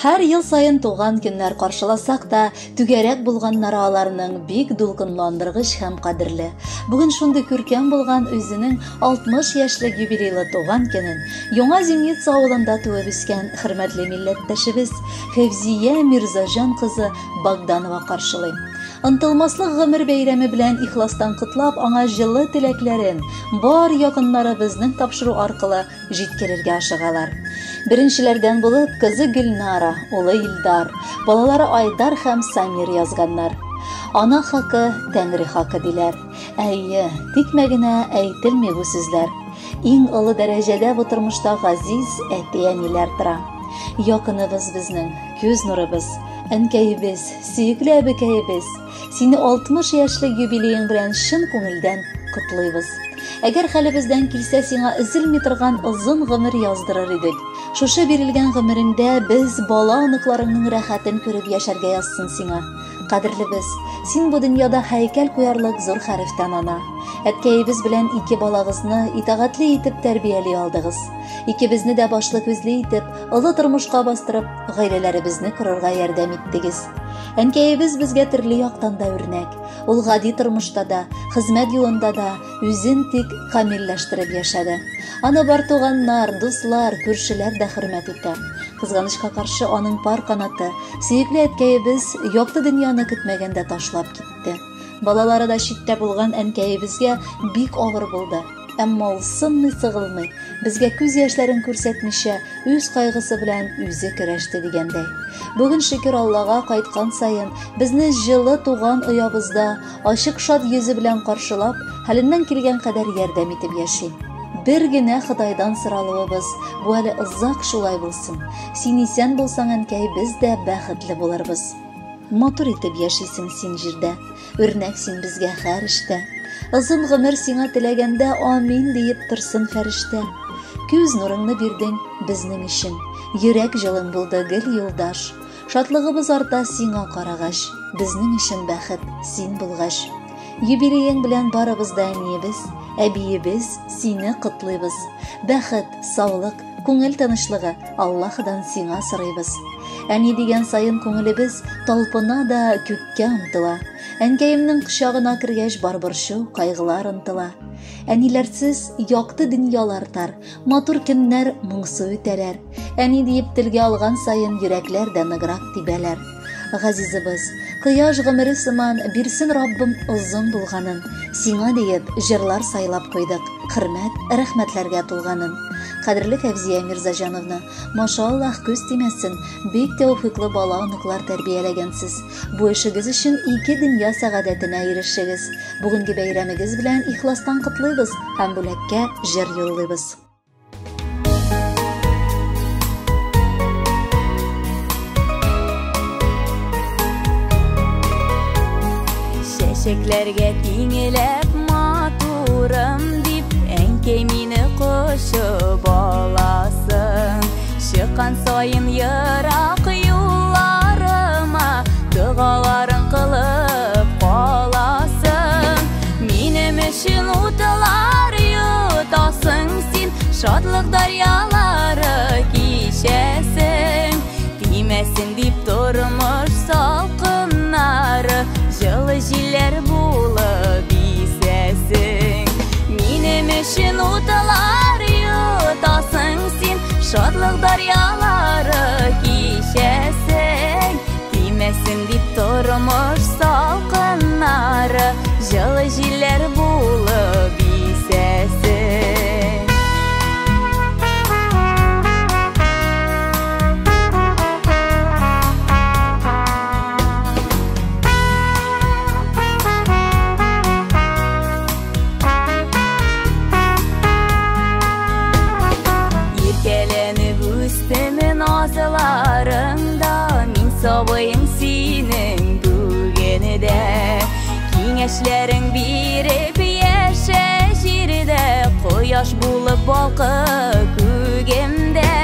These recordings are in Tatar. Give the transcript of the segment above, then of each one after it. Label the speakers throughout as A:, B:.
A: Һәр ел саен туган көннәр каршыласак та, түгәрәк булганнары аларның бик дулкынландыргыч һәм кадерле. Бүген шундый күркәм булган үзенең 60 яшьлек юбилейлы туган көнен Яңа Зимница авылында туып үскән хөрмәтле милләттәшебез Фәүзия Мирзаҗан кызы Богданова каршылый. Онтылмаслык гомер бәйрәме белән ихластан котлап, аңа җылы теләкләрен бар якыннары безнең тапшыру аркылы җиткерергә ашыгалар. Беренчеләрдән булып кызы Гөлнара, улы Илдар, балалары Айдар һәм Самир язганнар. Ана хакы, Тәңре хакы диләр. Әйе, тикмә генә әйтелми бу сүзләр. Иң олы дәрәҗәдә бу тормышта газиз әти-әниләр тора. Якыныбыз безнең, күз нурыбыз, әнкәебез, сөекле әбекәебез, сине 60 яшьлек юбилеең белән чын күңелдән котлыйбыз. Әгәр хәлебездән килсә, сиңа өзелми торган озын гомер яздырыр идек. Шушы бирелгән гомереңдә без бала-оныкларыңның рәхәтен күреп яшәргә язсын сиңа. Кадерлебез, син бу дөньяда һәйкәл куярлык зур хәрефтән ана. Әткәебез белән ике балагызны итагатьле итеп тәрбияли алдыгыз. Икебезне дә башлы-күзле итеп, олы тормышка бастырып, гаиләләребезне корырга ярдәм иттегез. Әнкәебез безгә төрле яктан да үрнәк. Ул гади тормышта да, хезмәт юлында да үзен тик камилләштереп яшәде. Аны бар туганнар, дуслар, күршеләр дә хөрмәт итә. Кызганычка каршы, аның пар канаты, сөекле әткәебез якты дөньяны көтмәгәндә ташлап китте. Балалары да читтә булган әнкәебезгә бик авыр булды. Әмма ул сынмый-сыгылмый, безгә күз яшьләрен күрсәтмичә, үз кайгысы белән үзе көрәште дигәндәй. Бүген шөкер Аллага кайткан саен безне җылы туган оябызда ачык шат йөзе белән каршылап, хәленнән килгән кадәр ярдәм итеп яши. Бер генә Ходайдан соралуыбыз, бу әле озак шулай булсын. Син исән булсаң, әнкәй, без дә бәхетле булырбыз. Матур итеп яшисең син җирдә, үрнәк син безгә һәр эштә. Озын гомер сиңа теләгәндә амин диеп торсын фәрештә. Күз нурыңны бирдең безнең өчен, йөрәк җылың булды гел юлдаш. Шатлыгыбыз арта сиңа карагач, безнең өчен бәхет син булгач. Юбилеең белән барыбыз да әниебез, әбиебез сине котлыйбыз. Бәхет, саулык, күңел тынычлыгы Аллаһыдан сиңа сорыйбыз. Әни дигән саен күңелебез талпына да күккә омтыла. Әнкәемнең кочагына кергәч бар борчу, кайгылар онтыла. Әниләрсез якты дөньялар тар, матур көннәр моңсу үтәләр. Әни диеп телгә алган саен йөрәкләр дә ныграк тибәләр. Газизыбыз, кояш гомере сыман бирсен Раббым озын булганын. Сиңа диеп җырлар сайлап куйдык, хөрмәт, рәхмәтләргә тулганын. Кадерле Фәвзия Мирзаҗановна, машаллаһ, күз тимәсен, бик тәүфыйклы бала-оныклар тәрбияләгәнсез. Бу эшегез өчен ике дөнья сәгадәтенә ирешегез. Бүгенге бәйрәмегез белән ихластан котлыйбыз һәм бүләккә җыр юллыйбыз.
B: Чәчәкләргә тиңеләп матурым дип, әнкәй мине кочып аласың. Чыккан саен ерак юлларыма догаларын кылып каласың. Минем өчен утлар йотасың син, шатлык дарьялары кичәсең. Тимәсен дип тормыш салкыннары, җылы җилләр булып исәсең. Минем өчен утлар йотасың син, шатлык дарьялары кичәсең. Тимәсен дип тормыш салкыннары, җылы җилләр булып исәсең. Иркәләнеп үстем назларыңда, мин сабыең синең бүгенедә. Киңәшләрең биреп яшә җирдә, кояш булып балкы күгемдә.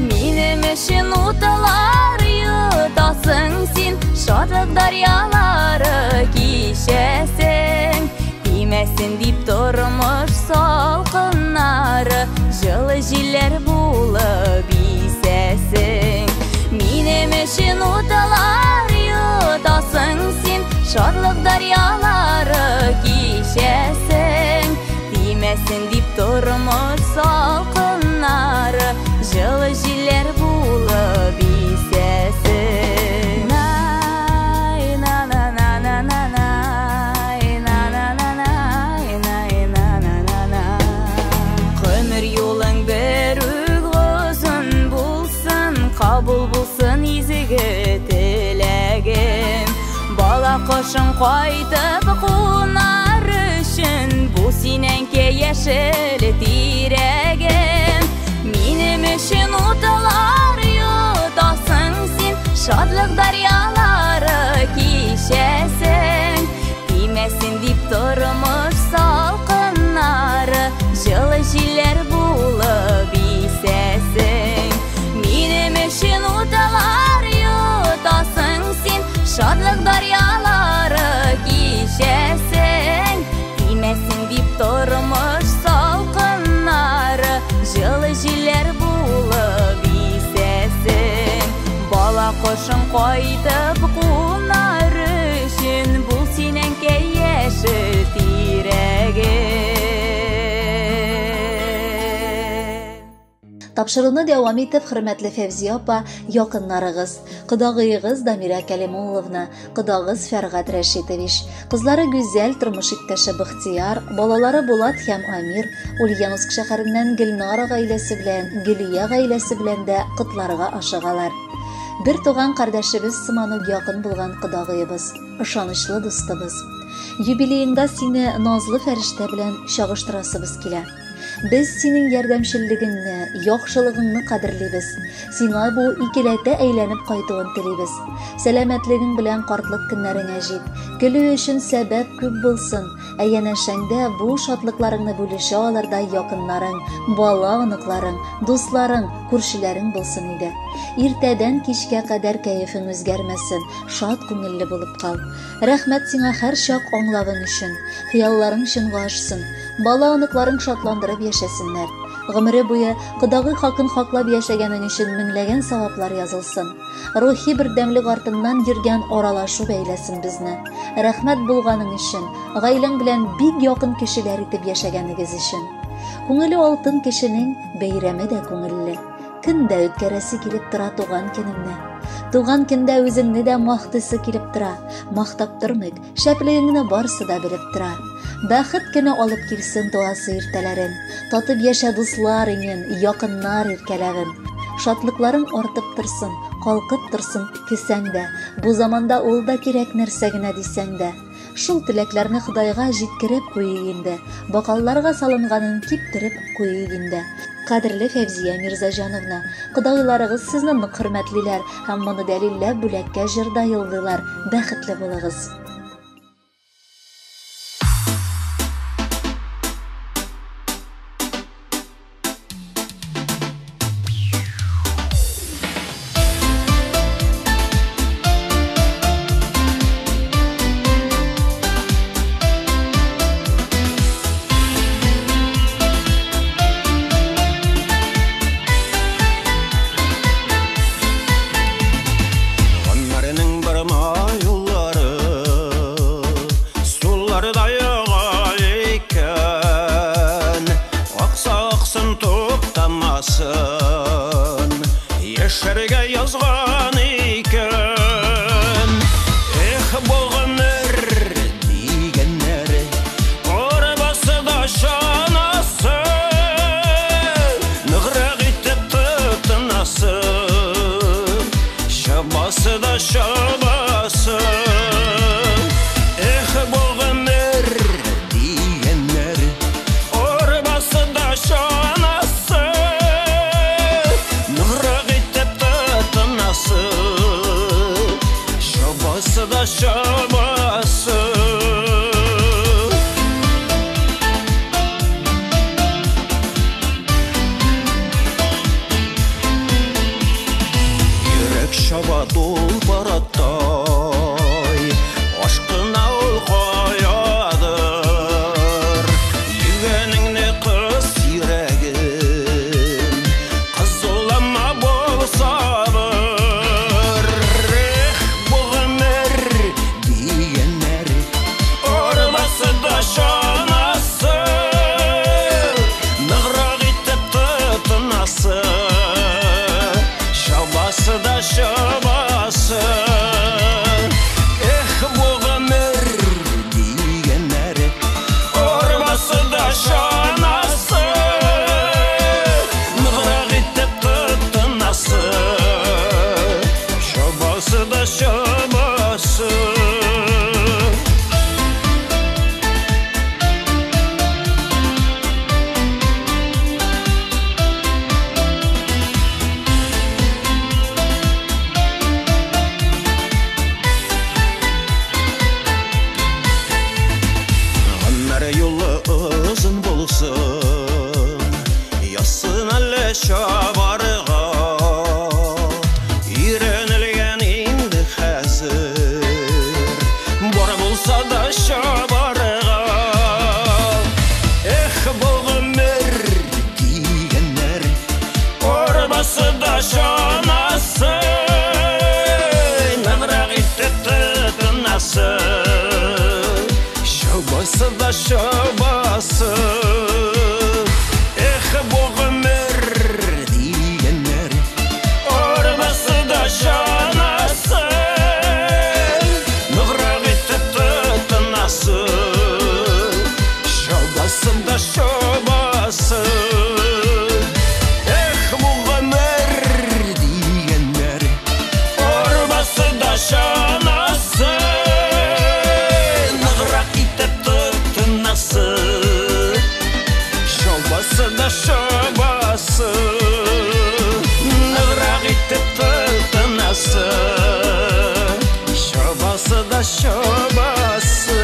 B: Минем өчен утлар йотасың син, шатлык дарьялары кичәсең. Тимәсен дип тормыш салкыннары, җылы җилләр булып исәсең. Минем шатлык дарьялары кичәсең. Тимәсен дип тормыш салкыннары, җылы җилләр булып исәсең. Най, на на на на на най, на на на най, най, на на на на. Гомер юлың бер үк озын булсын, кабул булсын изге теләгем. Бала кошың кайтып кунар өчен, бу синеңке яшел тирәгем. Минем өчен утлар йотасың син, шатлык дарьялары кичәсең. Тимәсен дип тормыш салкыннары, җылы җилләр булып исәсең. Минем өчен утлар йотасың син, шатлык дарьялары кичәсең. Тимәсен дип тормыш салкыннары, җылы җилләр булып исәсең. Бала кошың кайтып кунар өчен, бул синеңке яшел тирәгем.
A: Тапшыруны дәвам итеп, хөрмәтле Фәүзия апа, якыннарыгыз, кодагыегыз Дамирә Кәлимулловна, кодагыз Фәргать Рәшитович, кызлары Гүзәл, тормыш иптәше Бахтияр, балалары Булат һәм Амир, Ульяновск шәһәреннән Гөлнара гаиләсе белән, Гөлия гаиләсе белән дә котларга ашыгалар. Бер туган кардәшебез сыман ук якын булган кодагыебыз, ышанычлы дустыбыз. Юбилееңда сине назлы фәрештә белән чагыштырасыбыз килә. Без синең ярдәмчеллегеңне, яхшылыгыңны кадерлибез. Сиңа бу икеләтә әйләнеп кайтуын телибез. Сәламәтлегең белән картлык көннәреңә җит. Көлү өчен сәбәп күп булсын. Ә янәшәңдә бу шатлыкларыңны бүлешә алырдай якыннарың, бала оныкларың, дусларың, күршеләрең булсын иде. Иртәдән кичкә кадәр кәефең үзгәрмәсен, шат күңелле булып кал. Рәхмәт сиңа һәр чак аңлавың өчен. Хыялларың чынга ашсын. Бала оныкларың шатландырып яшәсеннәр. Гомере буе кодагый хакын хаклап яшәгәнең өчен меңләгән саваплар язылсын. Рухи бердәмлек артыннан йөргән аралашу бәйләсен безне. Рәхмәт булганың өчен, гаиләң белән бик якын кешеләр итеп яшәгәнегез өчен. Күңеле алтын кешенең бәйрәме дә күңелле. Көн дә үткәрәсе килеп тора туган көнеңне. Туган көндә үзеңне дә мактыйсы килеп тора. Мактап тормыйк, шәплегеңне барсы да белеп тора. Бәхет кенә алып килсен туасы иртәләрен. Татып яшә дуслар иңен, якыннар иркәләвен. Шатлыкларың артып торсын, калкып торсын кесәң дә. Бу заманда ул да кирәк нәрсә генә дисәң дә. Шул теләкләрне Ходайга җиткереп куйыйк инде. Бакалларга салынганын киптереп куйыйк инде. Кадерле Фәүзия Мирзаҗановна, кодагыйларыгыз сезне нык хөрмәтлиләр һәм моны дәлилләп бүләккә җырда юллыйлар. Бәхетле булыгыз.
C: Гомернең борма юллары суларда яга икән, акса аксын туктамасын, яшәргә язган икән. Эх, бу гомер дигәннәре, арбасы да чанасы, ныграк итеп тотынасы, чабасы да чабасы. Эх, бу гомер дигәннәре, арбасы да чанасы, ныграк итеп тотынасы, чабасы да чабасы. Йөрәк чаба тулпар аттай, ашкына ул каядыр. Йөгәнеңне кыс йөрәгем, кызулама бул сабыр. Эх, бу гомер дигәннәре, чабасы. Гомер юлы озын булсын, язсын әле чабарга. Өйрәнелгән инде хәзер, бар булса да чабарга. Эх, бу гомер дигәннәр, арбасы да чанасы, ныграк итеп тотынасы, чабасы да чабасы. Эх, бу гомер дигәннәр, арбасы да чанасы, ныграк итеп тотынасы, чабасы да чабасы. Эх, бу гомер дигәннәр, арбасы да чанасы, ныграк итеп тотынасы, чабасы да чабасы. Ныграк итеп тотынасы, чабасы да чабасы.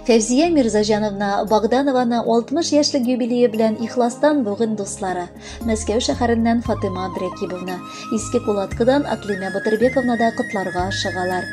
A: Фәүзия Мирзаҗановна Богданованы 60 яшьлек юбилее белән ихластан бүген дуслары, Мәскәү шәһәреннән Фатыйма Абдрәкибовна, Иске Кулаткыдан Аклимә Батырбековна да котларга ашыгалар.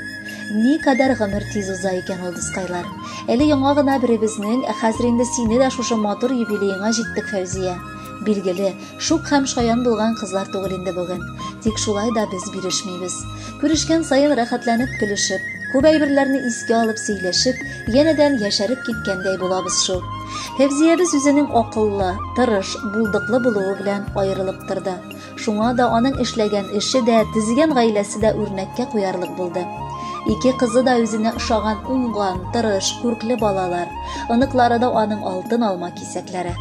A: Никадәр гомер тиз уза икән ул, дускайлар. Әле яңа гына беребезнең, ә хәзер инде сине дә шушы матур юбилееңа җиттек, Фәүзия. Билгеле, шук һәм шаян булган кызлар түгел инде бүген. Тик шулай да без бирешмибез. Күрешкән саен рәхәтләнеп көлешеп, күп әйберләрне искә алып сөйләшеп, янәдән яшәреп киткәндәй булабыз шул. Фәүзиябез үзенең акыллы, тырыш, булдыклы булуы белән аерылып торды. Шуңа да аның эшләгән эше дә, төзегән гаиләсе дә үрнәккә куярлык булды. Ике кызы да үзенә ошаган уңган, тырыш, күркле балалар. Оныклары да аның алтын алма кисәкләре.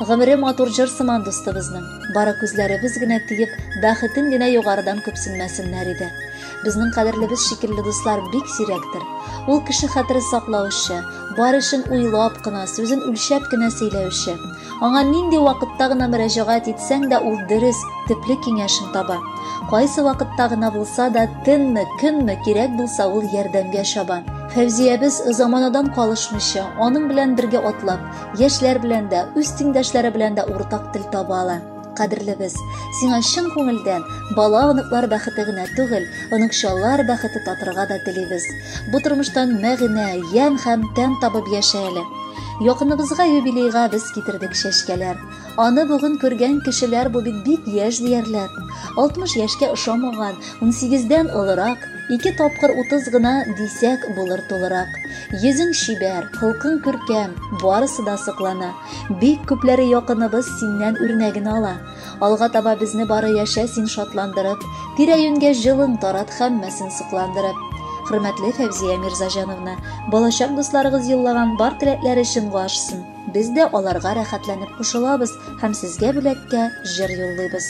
A: Гомере матур җыр сыман дустыбызның. Бары күзләребез генә тиеп, бәхетен генә югарыдан күпсенмәсеннәр иде. Безнең кадерлебез шикелле дуслар бик сирәктер. Ул кеше хәтере саклаучы, бар эшен уйлап кына, сүзен үлчәп кенә сөйләүче. Аңа нинди вакытта гына мөрәҗәгать итсәң дә, ул дөрес, төпле киңәшен таба. Кайсы вакытта гына булса да, төнме, көнме кирәк булса, ул ярдәмгә чаба. Фәүзиябез заманадан калышмыйча, аның белән бергә атлап, яшьләр белән дә, үз тиңдәшләре белән дә уртак тел таба ала. Кадерлебез, сиңа чын күңелдән бала оныклар бәхете генә түгел, оныкчалар бәхете татырга да телибез. Бу тормыштан мәгънә, ямь һәм тәм табып яшә әле. Якыныбызга юбилейга без китердек чәчкәләр. Аны бүген күргән кешеләр бу бит бик яшь диярләр. 60 яшькә ошамаган, 18-дән олырак, 2 тапкыр 30 гына дисәк булыр тулырак. Йөзең чибәр, холкың күркәм, барысы да соклана. Бик күпләре якыныбыз синнән үрнәген ала. Алга таба безне бары яшә син шатландырып, тирә-юньгә җылың тарат һәммәсен сокландырып. Хөрмәтле Фәүзия Мирзаҗановна, балачак дусларыгыз юллаган бар теләкләре чынга ашсын. Без дә аларга рәхәтләнеп кушылабыз һәм сезгә бүләккә җыр юллыйбыз.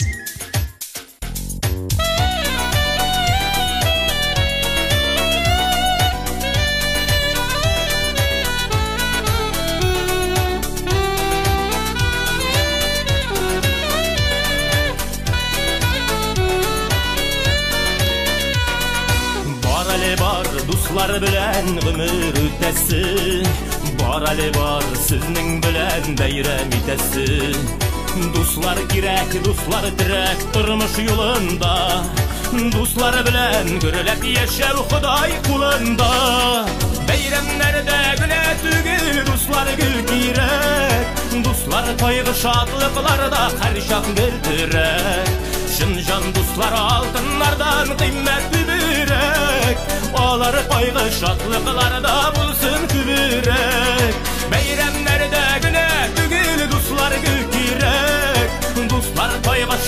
C: Бар әле бар, дуслар белән гомер үтәсе. Бар әле бар, сезнең белән бәйрәм итәсе. Дуслар кирәк, дуслар терәк тормыш юлында. Дуслар белән гөрләп яшәү Ходай кулында. Бәйрәмнәрдә генә түгел, дуслар гел кирәк. Дуслар кайгы шатлыкларда һәрчак бер терәк. Чын җан дуслар алтыннардан кыйммәтле бирәк. Алар кайгы шатлыкларда булсын күбрәк.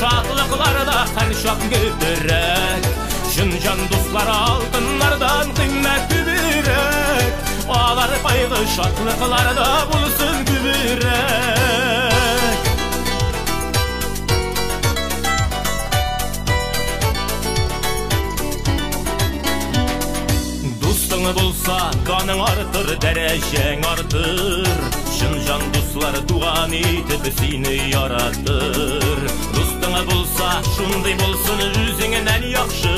C: шатлыкларда һәрчак күбрәк. Чын җан дуслар алтыннардан кыйммәт күбрәк. Алар кайгы шатлыкларда булсын күбрәк. Дустың булса, даның артыр, дәрәҗәң артыр. Чын җан дуслар туган итеп сине яратыр. Дустың булса, шундый булсын үзеңнән яхшы.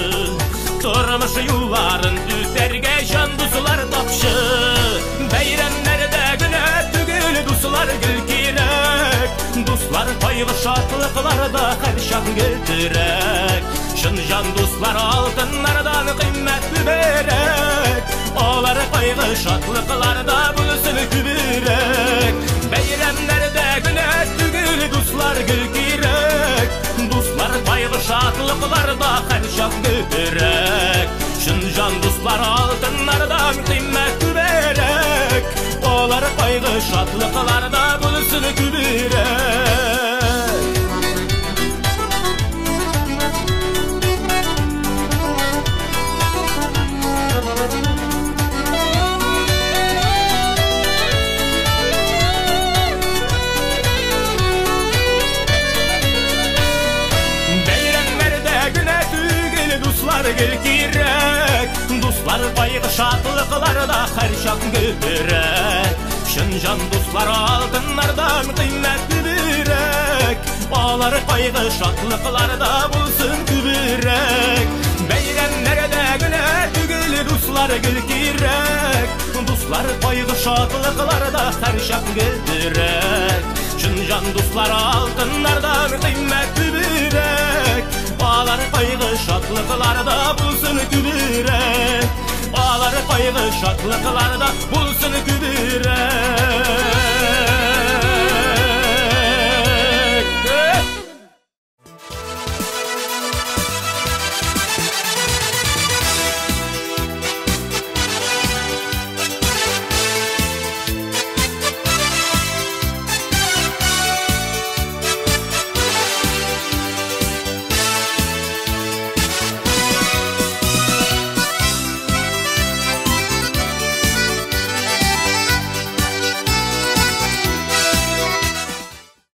C: Тормыш юлларын үтәргә җан дуслар тапшы. Бәйрәмнәрдә генә түгел дуслар гел кирәк. Дуслар кайгы шатлыкларда һәрчак гел терәк. Чын җан дуслар алтыннардан кыйммәт күбрәк. Алар кайгы шатлыкларда булсын күбрәк. Бәйрәмнәрдә генә түгел дуслар гел кирәк. Дуслар кайгы шатлыкларда һәрчак гел терәк. Чын җан дуслар алтыннардан кыйммәт күбрәк. Алар кайгы шатлыкларда булсын күбрәк. Бәйрәмнәрдә генә түгел дуслар гел кирәк. Дуслар кайгы шатлыкларда һәрчак гел терәк. Чын җан дуслар алтыннардан кыйммәт күбрәк. Алар кайгы шатлыкларда булсын күбрәк. Бәйрәмнәрдә генә түгел дуслар гел кирәк. Дуслар кайгы шатлыкларда һәрчак гел терәк. Чын җан дуслар алтыннардан кыйммәт күбрәк. Алар кайгы шатлыкларда булсын күбрәк. Алар кайгы шатлыкларда булсын күбрәк.